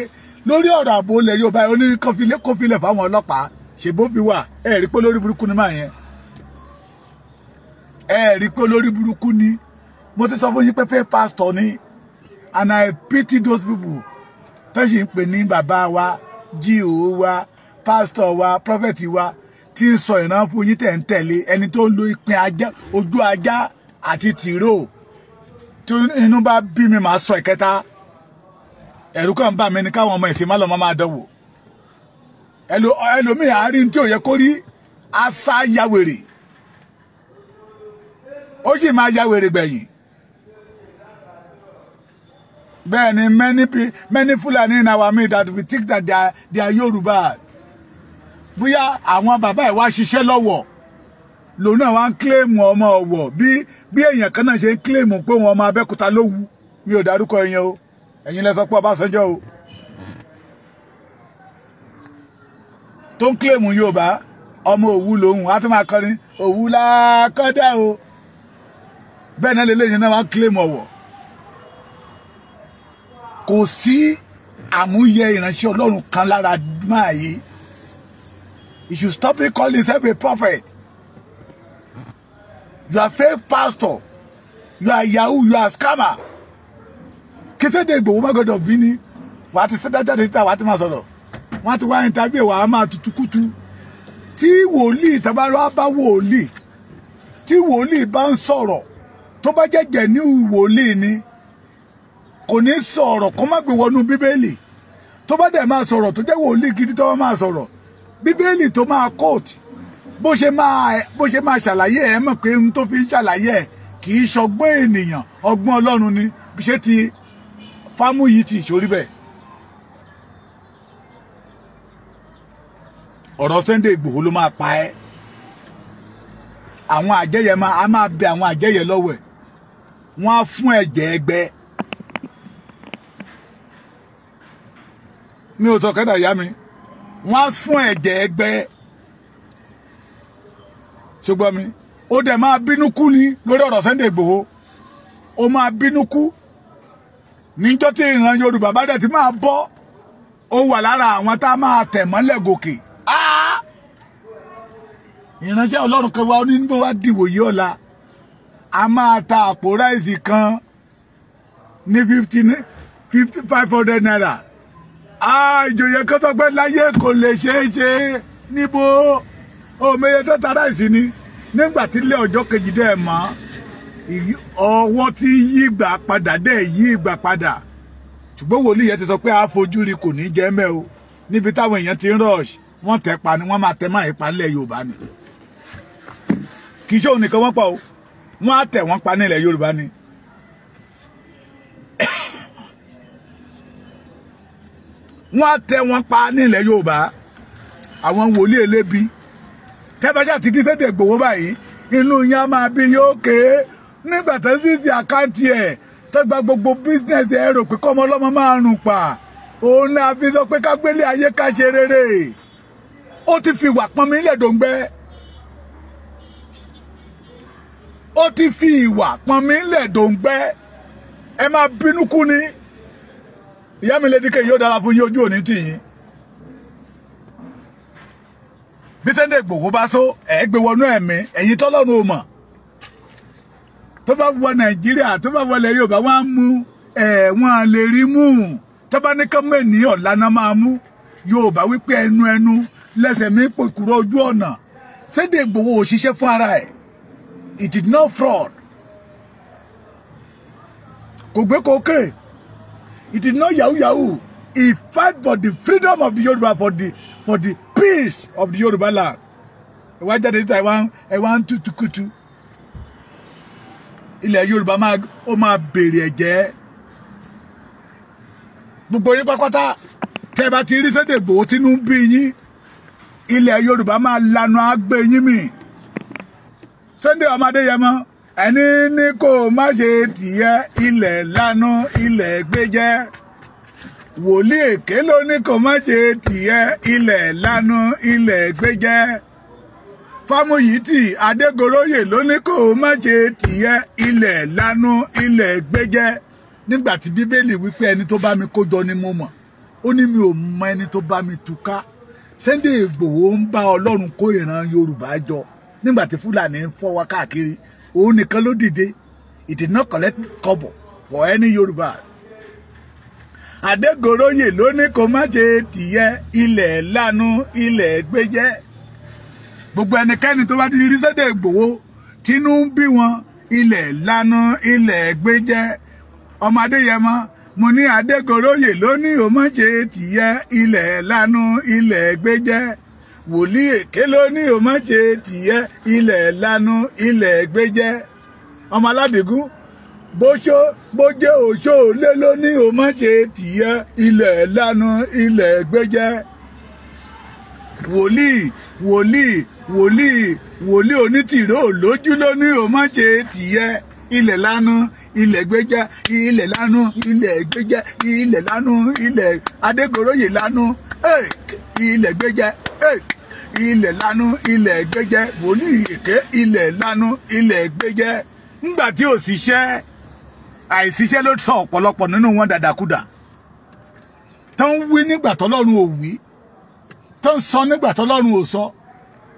lórí ọ̀rọ̀ ààbò ilẹ̀ Yorùbá ó ní kófilẹ̀ fáwọn ọlọ́pàá ṣèbó fi wà. Ẹ rí pé lórí burúkú ni máa yẹn. Ẹ rí pé lórí burúkú ni. Mo ti sọ fún yín pé fẹ́ pastor ni, and I pity those people tó sì ń pè ní bàbá wa, jíò wa, pastor wa, prophet wa, tí ń sọ ìran fún yín tẹ̀ ń tẹ̀lé ẹni tó ń lo ìpín ajá, ojú ajá àti tìró. Tí inú bá bí mi màá sọ ìkẹta. Ẹ̀rù kan bà mí ní káwọn ọmọ ìsìn má lọ máa dánwò. Ẹlòmíì àárín tí ò yẹ kó rí asá yawèrè, ó sì máa yawèrè gbẹ̀yìn. Bẹ́ẹ̀ ni many Fulani in our midst that we think that they are Yorùbá. Bóyá àwọn bàbá ẹ̀ wá ṣiṣẹ́ lọ́wọ́ lòun náà wá ń kílèmù ọmọ Ọ̀wọ̀ bí èèyàn kan náà ṣe ń kílèmù pé wọn ọmọ Abẹ́òkúta ló wù. Mi ò dárúkọ ẹ̀yin o, ẹ̀yin lẹ sọ pé Ọbásanjọ́ o tó ń kílèmù Yorùbá ọmọ Òwu lòun á tún máa kọrin Òwu lákọ́dá o. Bẹ́ẹ̀ náà lélẹ́yìn náà wá ń kílèmù Ọ̀wọ̀. Kò sí àmúyẹ ìránṣẹ́ Ọlọ́run kan lára máa yìí. He should stop calling himself a prophet. You are fake pastor. You are yahoo. You are scammer. Kí Sunday Igboho má gbọ́dọ̀ bí ni wà á ti sẹ́dá jáde síta, wà á ti máa sọ̀rọ̀, wọ́n á ti wá interview, wà á máa tutù kútu. Tí wòlíì tabarọ́ bá wòlíì, tí wòlíì bá ń sọ̀rọ̀, tó bá jẹ́jẹ́ ní wòlíì ni, kò ní sọ̀rọ̀ kó má gbé wọnú Bíbélì. Tó bá dẹ̀ máa sọ̀rọ̀ tó jẹ́ wòlíì gidi tó bá máa sọ̀rọ̀, Bíbélì tó máa quote, bó ṣe máa ṣàlàyé ẹ̀ mọ̀ pé n tó fi ń ṣàlàyé ẹ̀ kì í ṣọgbọ́n ènìyàn, ọgbọ́n Ọlọ́run ni. Bí ṣe ti Fámúyì ti ìṣorí bẹ́ẹ̀. Ọ̀rọ̀ Sunday Igboho ló máa pa ẹ́. Àwọn àjẹyẹ máa máa bẹ àwọn àjẹyẹ lọ́wọ́ ẹ̀. Wọ́n á fún ẹ̀jẹ̀ ẹgbẹ́. Mi ò sọ kẹ́dà ìyá mi. Wọ́n á fún ẹ̀jẹ̀ ẹgbẹ́. Ṣùgbọ́n mi, ó dẹ̀ máa bínú kú ni lórí ọ̀rọ̀ Sunday Igboho. Ó máa bínú kú. Níjọ́ tí ìran Yorùbá bá dẹ̀ ti máa bọ́, ó wà lára àwọn tá a máa tẹ̀ mọ́lẹ̀ gòkè. Ìránṣẹ́ Ọlọ́run kan wá ní bó wá dìwòye ọ̀la, a máa ta àpò ráìsì kan ní 500 naira. Ìjòyè kan tó pẹ́ láyé kò lè ṣeé ṣe níbo òmeye tó ta ráìsì ni. Nígbà tí ilé ọjọ́ kejì dẹ̀ mọ́, ọwọ́ tí yí ìgbà padà dẹ̀ yí ìgbà padà. Ṣùgbọ́n wòlíì yẹn ti sọ pé àfojúrí kò ní jẹ́ mẹ́ o. Níbi táwọn èèyàn ti ń rush, wọ́n tẹ̀ pa ni, wọ́n máa tẹ̀ máa pa nílẹ̀ Yorùbá ni. Kì í ṣe òun nìkan wọ́n pa o, wọ́n á tẹ̀ wọ́n pa nílẹ̀ Yorùbá ni. Wọ́n á tẹ̀ wọ́n pa nílẹ̀ Yorùbá. Àwọn wòlíì elébi tẹ́bàjá ti di Sunday Igboho báyìí, inú yẹn á máa bí yóò ké. Nígbà tó ń sísì àkáǹtì ẹ̀ tó gba gbogbo bísínẹ́sì ẹ̀ rò pé kọ́mọ ọlọ́mọ máa rùn pa, òun náà fi sọ pé ká gbélé ayé ká ṣe rere. Ó ti fi ìwà pọnmi ilẹ̀ dòǹgbẹ́. Ó ti fi ìwà pọnmi ilẹ̀ dòǹgbẹ́. Ẹ máa bínú kú ni. Ìyá mi Lédìkẹ́ yóò dára fún yín, ojú òní tì yín. Bí Sunday Igboho bá sọ ẹ gbé wọnú ẹ̀mí ẹ̀yin tọ́lọ́run ò mọ̀. Tó bá wọ Nàìjíríà, tó bá wọlé Yorùbá, wọ́n á mú ẹ̀ wọ́n lè rí mú. Tó bá ní kọ́mẹ̀ní ọ̀la náà máa mú. Yorùbá wípé ẹnu ẹnu lẹ́sẹ̀ mi pòkúrò ojú ọ̀nà. Sunday Igboho ò ṣiṣẹ́ fún ara ẹ̀. It did not fraud. Kò gbé kókè. It did not yahoo yahoo. He fight for the freedom of the Yoruba, for the peace of the Yoruba land. Ẹ wá jáde níta, ẹ wá ń tútù kútù. Ilẹ̀ Yorùbá ó máa béèrè ẹ̀jẹ̀. Gbogbo yín pátápátá tẹ́ bá ti rí Sunday Igboho tínú ń bí yín, ilẹ̀ Yorùbá máa lanu àgbẹ̀ yín mì. Sunday ọmọ Adéyẹmọ, ẹni ní kò má ṣe tìyẹ, ilẹ̀ lanu ilẹ̀ gbéjẹ́. Wòlíì èké ló ní kò má ṣe tìyẹ, ilẹ̀ lanu ilẹ̀ gbéjẹ́. Fámúyìtì Adégoróyè ló ní kò má ṣe tìyẹ, ilẹ̀ lanu ilẹ̀ gbéjẹ́. Nígbà tí Bíbélì wípé ẹni tó bá mi kójọ ni mo mọ̀, ó ní mi ò mọ ẹni tó bá mi túká. Sunday Igboho ń bá Ọlọ́run kó ìran Yorùbá jọ nígbà tí Fúlàní ń fọ́ wa káàkiri. Òun nìkan ló dìde. It did not collect kọ́bọ̀ for any Yorùbá. Adégoróyè ló ní kò má ṣe tìyẹ, ilẹ̀ lanu ilẹ̀ gbéjẹ́. Gbogbo ẹnikẹ́ni tó bá ti rí Sunday Igboho tínú ń bí wọn, ilẹ̀ lanu ilẹ̀ gbéjẹ́. Ọmọ Adéyẹmọ, mo ní Adégoróyè ló ní o má ṣe tìyẹ, ilẹ̀ lanu ilẹ̀ gbéjẹ́. Wòlíì èké ló ní o má ṣe tìyẹ, ilẹ̀ lanu ilẹ̀ gbéjẹ́. Ọmọ Aládìgún, bójé òṣó lé ló ní o má ṣe tìyẹ, ilẹ̀ lanu ilẹ̀ gbéjẹ́. Wòlíì wòlíì wòlíì wòlíì onítìró lójú ló ní o má ṣe tìyẹ, ilẹ̀ lanu ilẹ̀ gbéjẹ́, ilẹ̀ lanu ilẹ̀ gbéjẹ́, ilẹ̀ lanu ilẹ̀ Adégoróyè lanu, ilẹ̀ gbéjẹ́, ilẹ̀ lanu ilẹ̀ gbéjẹ́. Wòlíì èké, ilẹ̀ lanu ilẹ̀ gbéjẹ́. Ńgbà tí ò ṣiṣẹ́, àìṣiṣẹ́ ló sọ ọ̀pọ̀lọpọ̀ nínú wọn dàdàkúdà. Tó ń wí nígbà tọ́lọ́run ò wí, tó ń sọ nígbà tọ́lọ́run ò sọ.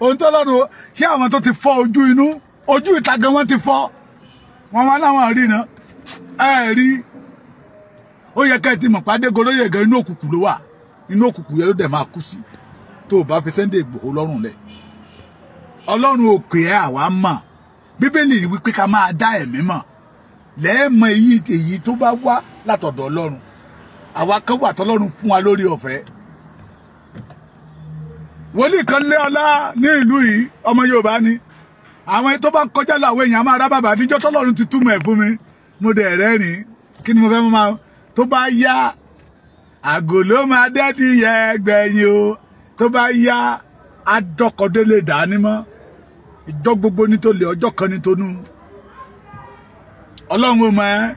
Ohun tọ́lọ́run ṣé àwọn tó ti fọ́ ojú inú, ojú ìta gan wọ́n ti fọ́. Wọ́n wá láwọn rí iná. Ẹ rí, ó yẹ ká ẹ ti mọ̀ pé Adégoróyè gan inú òkùnkùn ló wà. Inú òkùnkùn yẹn ló dẹ̀ máa kú sí tó o bá fi Sunday Igboho lọ́rùn lẹ̀. Ọlọ́run òkè ẹ̀ àwa mọ̀. Bíbélì wípé ká máa dá ẹ̀mí mọ̀. Lẹ́ẹ̀mọ èyí tó bá wá látọ̀dọ̀ Ọlọ́run. Àwa kan wà tọ́lọ́run fún wa lórí ọ̀fẹ́. Wòlíì kan lé ọlá ní ìlú yìí, ọmọ Yorùbá ni. Àwọn tó bá kọjá lọ àwọn èèyàn máa rá bàbá níjọ́ tọ́lọ́run ti túmọ̀ ẹ̀ fún mi. Mo dẹ̀ rẹ́rìn-ín. Kí ni mo fẹ́ máa tó bá yá, àgò ló máa dẹ́dí yẹ ẹgbẹ̀yìn o. Tó bá yá, adọ́kọ̀délé dání mọ́. Ìjọ gbogbo ní tó lè, ọjọ́ kan ní tó nú. Ọlọ́run ò mọ̀ ẹ́.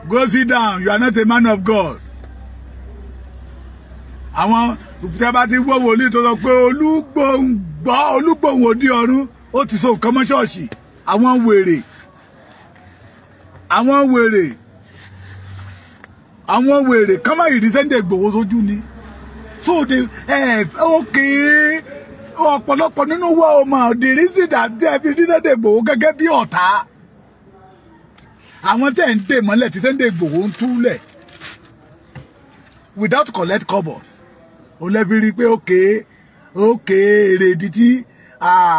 Go sit down, you are not a man of God. Àwọn tẹ́ bá ti wọ́ wòlíì tó sọ pé Olúgbòhùn gbọ́, Olúgbòhùn òdi ọ̀run, ó ti so nǹkan mọ́ ṣọ́ọ̀ṣì. Àwọn wèrè, àwọn wèrè, àwọn wèrè kán má ìrí Sunday Igboho sójú ni. So they okay, ọ̀pọ̀lọpọ̀ nínú wa ò mọ̀ the reason that they fi rí Sunday Igboho gẹ́gẹ́ bí ọ̀tá. Àwọn tẹ̀ ń dè mọ́lẹ̀ tí Sunday Igboho ń túlẹ̀ without collect cobbles. Ó lẹ́bi rí pé okay okay èrèdí tí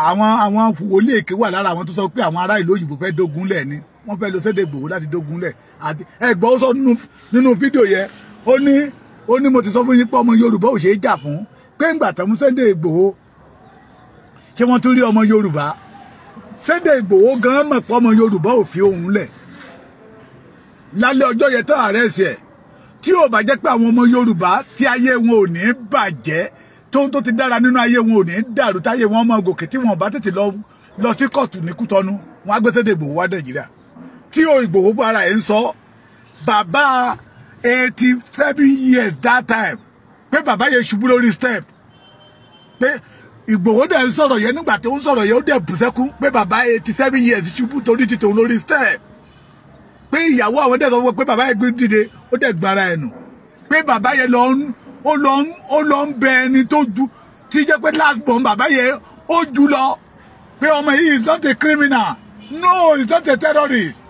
àwọn wòlíì èké wà lára àwọn tó sọ pé àwọn ará ìlú òyìnbó fẹ́ dógun lẹ̀ ni. Wọ́n fẹ́ lọ Sunday Igboho láti dógun lẹ̀. Àti ẹ̀gbọ́n ó sọ nínú fídíò yẹn, ó ní mo ti sọ fún yín pé ọmọ Yorùbá ò ṣe é jà fún, pé ńgbà tó mú Sunday Igboho, ṣé wọ́n tún rí ọmọ Yorùbá? Sunday Igboho gan mọ̀ pé ọmọ Yorùbá ò fi òun lẹ̀. Lálẹ́ ọjọ́ yẹn tán àrẹ́sì ẹ̀, tí ò bá jẹ́ pé àwọn ọmọ Yorùbá tí ayé wọn ò ní bàjẹ́, tóun tó ti dára nínú ayé wọn ò ní dàrú, táyé wọn mọ gòkè, tí wọn bá tètè lọ sí kóòtù ní Kútọ́nù, wọn á gbé Sunday Igboho wá Nàìjíríà. Tí o Igboho bó ara ẹ̀ ń sọ, bàbá 87 years that time, pé bàbá yẹn ṣubú lórí step, pé Ìgbòho dẹ̀ ń sọ̀rọ̀ yẹn nígbà tó ń sọ̀rọ̀ yẹn ó dẹ̀ bù sẹ́kún pé bàbá 87 years ṣubú torí ti tòun lórí step, pé ìyàwó àwọn dẹ̀ sọ fún pé bàbá yẹn gbé dìde ó dẹ̀ gbára ẹ̀ nù, pé bàbá yẹn ó lọ ń bẹ ẹni tó ju tí jẹ́ pé last born bàbá yẹn ó jù lọ, pé ọmọ yìí is not a criminal, no, he is not a terrorist.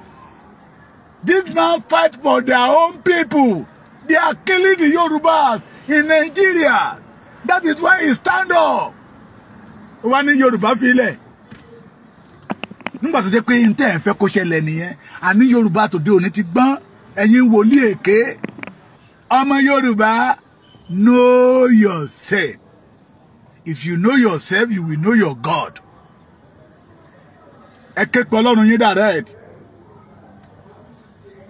This man fight for their own people. They are killing the Yorubas in Nigeria. That is why he stand up. Wọ́n ní Yorùbá fi ilẹ̀. Nígbà tó jẹ́ pé n tẹ́ ẹ̀ fẹ́ kó ṣẹlẹ̀ nìyẹn, àní Yorùbá tòde òní ti gbọ́n, ẹ̀yin wòlíì èké. Ọmọ Yorùbá, know yourself. If you know yourself, you will know your God. Ẹ ké pe Ọlọ́run yín direct.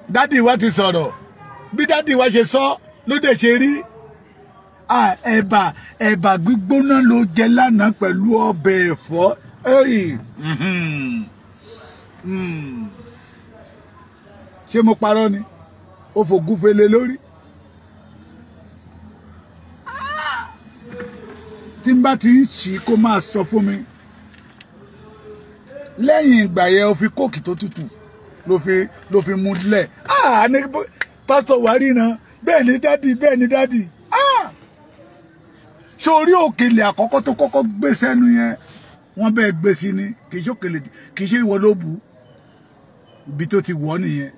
Dádì wa ti sọ̀rọ̀. Bí dádì wa ṣe sọ ló dẹ̀ ṣe rí. Ẹ̀bà gbígbóná ló jẹ lánàá pẹ̀lú ọbẹ̀ ẹ̀fọ́. Ṣé mo parọ́ ni? Ó fògùn fele lórí. Tí n bá ti ń ṣí kó máa sọ fún mi. Lẹ́yìn ìgbà yẹn o fi kóòkì tó tutù ló fi mú lẹ̀. Ní pásítọ̀ wà rí iná. Bẹ́ẹ̀ ni dádì, bẹ́ẹ̀ ni dádì. Sórí òkèlè àkọ́kọ́ tó kọ́kọ́ gbé sẹ́nu yẹn, wọ́n bẹ́ẹ̀ gbé sí ni, kì í ṣe òkèlè, kì í ṣe ìwọ ló bù ú. Ibi tó ti wọ̀ nìyẹn.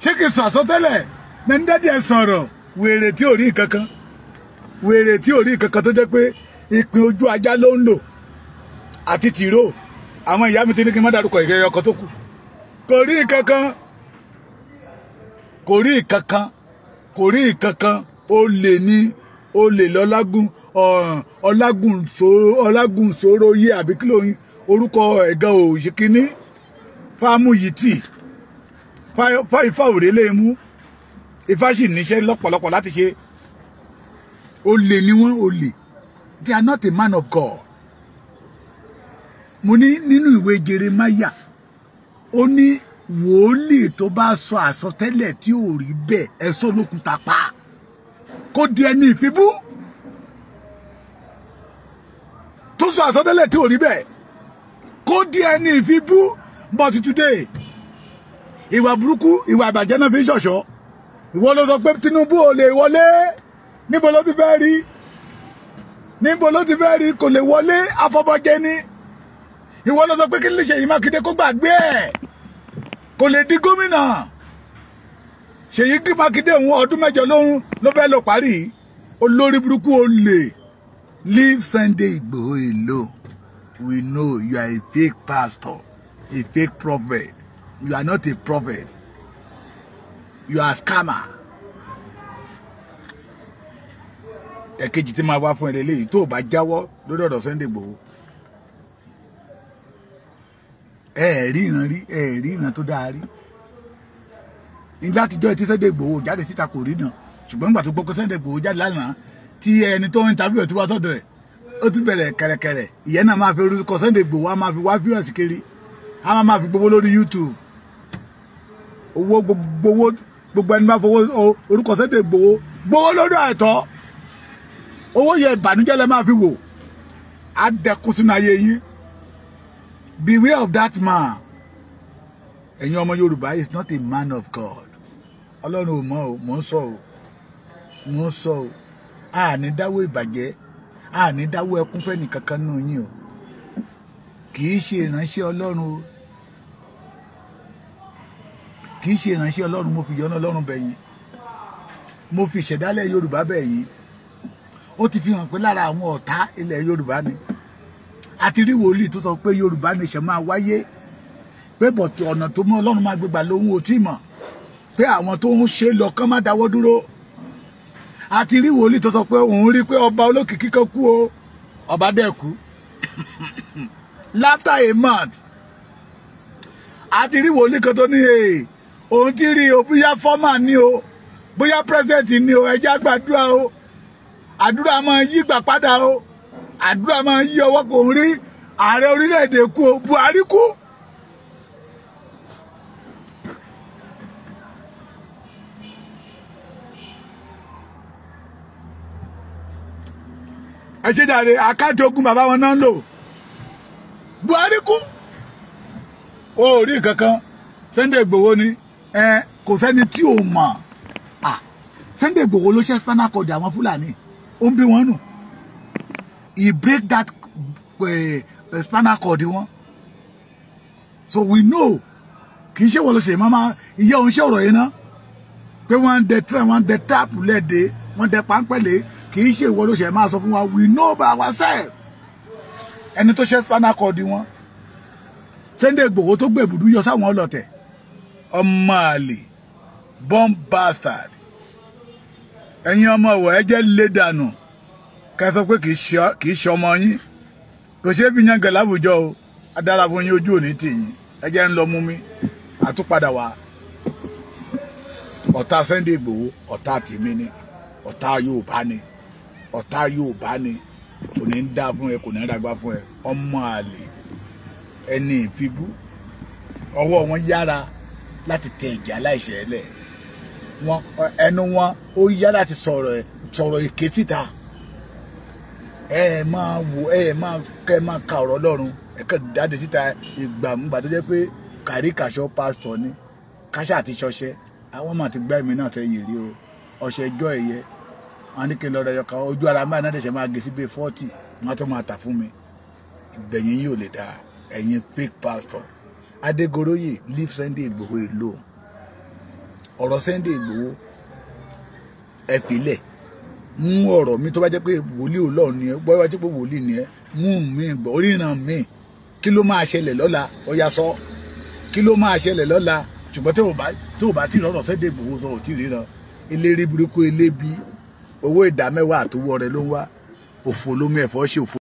Ṣé kì í sọ àsọtẹ́lẹ̀? Mẹ́ni dádì ẹ sọ̀rọ̀, wèrè tí ò rí kankan. Wèrè tí ò rí kankan tó jẹ́ pé ìpín ojú ajá ló ń lò àti tìró. Àwọn ìyá mi ti ní kí n má dárúkọ ìkẹyọ ọkọ tó kù. Kò rí kankan. Kò rí kankan. Kò rí kankan. Olè ní olè lọ́lágùn ọlágùn sóró yé àbí kí ló ń orúkọ ẹ̀gán òṣìkíní fáàmù yìí tì ifá òrè lè mú ifá sì níṣẹ́ lọ́pọ̀lọpọ̀ láti ṣe. Olè ni wọ́n, olè. They are not a man of God. Mo ní nínú ìwé Jeremáyà, ó ní wòlíì tó bá sọ àsọtẹ́lẹ̀ tí ò rí bẹ́ẹ̀ ẹ sọ lókùúta pa kó di ẹni ìfibú. Tó sọ àsọtẹ́lẹ̀ tí ò rí bẹ́ẹ̀ kó di ẹni ìfibú. But today, ìwà burúkú, ìwà ìbàjẹ́ náà fi ń ṣọ̀ṣọ́. Ìwọ ló sọ pé Tinubu ò lè wọlé. Níbo ló ti fẹ́ rí? Níbo ló ti fẹ́ rí? Kò lè wọlé, afọbajẹ ni. Ìwọ ló sọ pé kí lè Ṣèyí Mákindé kó gbàgbé ẹ̀. Kò lè di gómìnà. Ṣèyí Mákindé òun ọdún mẹ́jọ lóhun ló fẹ́ lọ parí. Olórí burúkú olè. Leave Sunday Igboho alone. We know you are a fake pastor, a fake prophet. You are not a prophet. You are a scammer. Ẹ̀kejì tí máa wá fún ẹ lélẹ́yìí tó o bá jáwọ́ lórí ọ̀rọ̀ Sunday Igboho. Ẹ rí ìran rí, ẹ rí ìran tó dáa rí. Nígbà tíjọ́ tí Sunday Igboho jáde síta kò rí náà, ṣùgbọ́n nígbà tó gbọ́ pé Sunday Igboho jáde lánàá tí ẹni tó ń interview ẹ̀ tó wá sọ́dọ̀ ẹ̀, ó tún bẹ̀rẹ̀ kẹ̀rẹ̀kẹ̀rẹ̀. Ìyẹn náà máa fi orúkọ Sunday Igboho, á máa fi wá viewers kiri, á máa fi gbowó lórí YouTube. Owó gbogbo gbogbo ẹni máa fowó orúkọ Sunday Igboho gbowó lórí àìtọ́. Owó yẹ ìbànújẹ́ lẹ máa fi wò. Á dẹkùn sínú ayé yín. Beware of that man. Ẹ̀yin ọmọ Yorùbá is not a man of God. Ọlọ́run ò mọ̀ o, mò ń sọ o, mò ń sọ o. A ní dáwọ́ ìbàjẹ́, a ní dáwọ́ ẹkún fẹ́ni kankan nínú yín o. Kì í ṣe ìránṣẹ́ Ọlọ́run o. Kì í ṣe ìránṣẹ́ Ọlọ́run, mo fi yọ́nú Ọlọ́run bẹ̀ yín. Mo fi ìṣẹ̀dálẹ̀ Yorùbá bẹ̀ yín. Ó ti fi hàn pé lára àwọn ọ̀tá ilẹ̀ Yorùbá ni. Àti rí wòlíì tó sọ pé Yorùbá nation máa wáyé, pé bọ̀tù ọ̀nà tó mú Ọlọ́run máa gbégbà lóhun ò tí mọ̀, pé àwọn tó ń ṣe lọ kán má dáwọ́ dúró. Àti rí wòlíì tó sọ pé òun rí pé ọba olókìkí kan kú o, ọba dẹ̀ kú after a month. Àti rí wòlíì kan tó ní òun ti rí o, bóyá fọ́mà ni o, bóyá president ni o, ẹ jẹ́ á gbàdúrà o, àdúrà máa yí gbà padà o, àdúrà máa yí ọwọ́ kò ń rí ààrẹ orílẹ̀-èdè kú o, Buhari kú. Ẹ ṣe jàre, àkáǹtì ogun bàbá wọn náà ń lò. Buhari kú. O ò rí kankan. Sunday Igboho ni kò sẹ́ni tí ò mọ̀. Sunday Igboho ló ṣe spinal cord àwọn Fúlàní, ó ń bí wọn nù. He break that spinal cord wọn. So we know. Kì í ṣe wọ́n ló ṣe máma ìyá òun ṣe ọ̀rọ̀ yìí ná. Pé wọ́n ń dẹ trap, wọ́n ń dẹ trap lẹ́ẹ̀dẹ́. Wọ́n dẹ páńpẹ́lẹ́, kì í ṣe ìwọ ló ṣe máa sọ fún wa, we know by ourselves. Ẹni tó ṣe spinal cord wọn, Sunday Igboho tó gbèbùdú yọ sáwọn ọlọ̀tẹ̀, ọmọ àlè, bomb bastard. Ẹ̀yin ọmọ ọ̀wọ̀ ẹ jẹ́ lé dànù, ká sọ pé kì í ṣe ọmọ yín, kò ṣeé fi yangàn láwùjọ o. Adára fún yín, ojú òní tì yín. Ẹ jẹ́ ń lọ mú mi àtúpadà wá. Ọ̀tá Sunday Igboho ọ̀tá tèmi ni, ọ̀tá Yorùbá ni, ọ̀tá Yorùbá ni. Kò ní dá fún ẹ, kò ní dàgbà fún ẹ, ọmọ àlè, ẹni ìfibú. Ọwọ́ wọn yára láti tẹ ìjà láìṣẹ̀ lẹ̀, wọn ẹnu wọn ó yá láti sọ̀rọ̀ èké síta. Ẹ máa wò, ẹ máa kẹ máa ka ọ̀rọ̀ Ọlọ́run, ẹ kàn jáde síta. Ìgbàmúgbà tó jẹ́ pé kàríkàṣọ pásítọ̀ ni, káṣá àti ṣọṣẹ, àwọn máa ti gbá èmi náà sẹ́yìn rí o. Ọṣẹ ẹjọ́ ẹ̀yẹ wọn ní kí n lọ rẹ yọkà ojú ara máa náà dẹ̀ṣẹ̀ máa gé sí bíi 40, wọn tó máa tà fún mi. Ìgbẹ̀yìn yìí ò lè dáa. Ẹ̀yin fake pastor Adégoroyè, leave Sunday Igboho alone. Ọ̀rọ̀ Sunday Igboho ẹ filẹ̀. Mú ọ̀rọ̀ mi tó bá jẹ́ pé wòlíì Ọlọ́run ni ẹ, bọ́ bá jẹ́ pé wòlíì ni ẹ, mú mi gbọ́ oríran mi. Kí ló máa ṣẹlẹ̀ lọ́la? Ó yá sọ, kí ló máa ṣẹlẹ̀ lọ́la? Ṣùgbọ́n tó o bá tí rọrọ̀ Sunday Igboho sọ, ò tí ríran. Eléré burúkú, elébi, owó ìdá mẹ́wàá àtowó rẹ ló ń wá. Òfò lómi ẹ̀fọ́ ṣe òfò.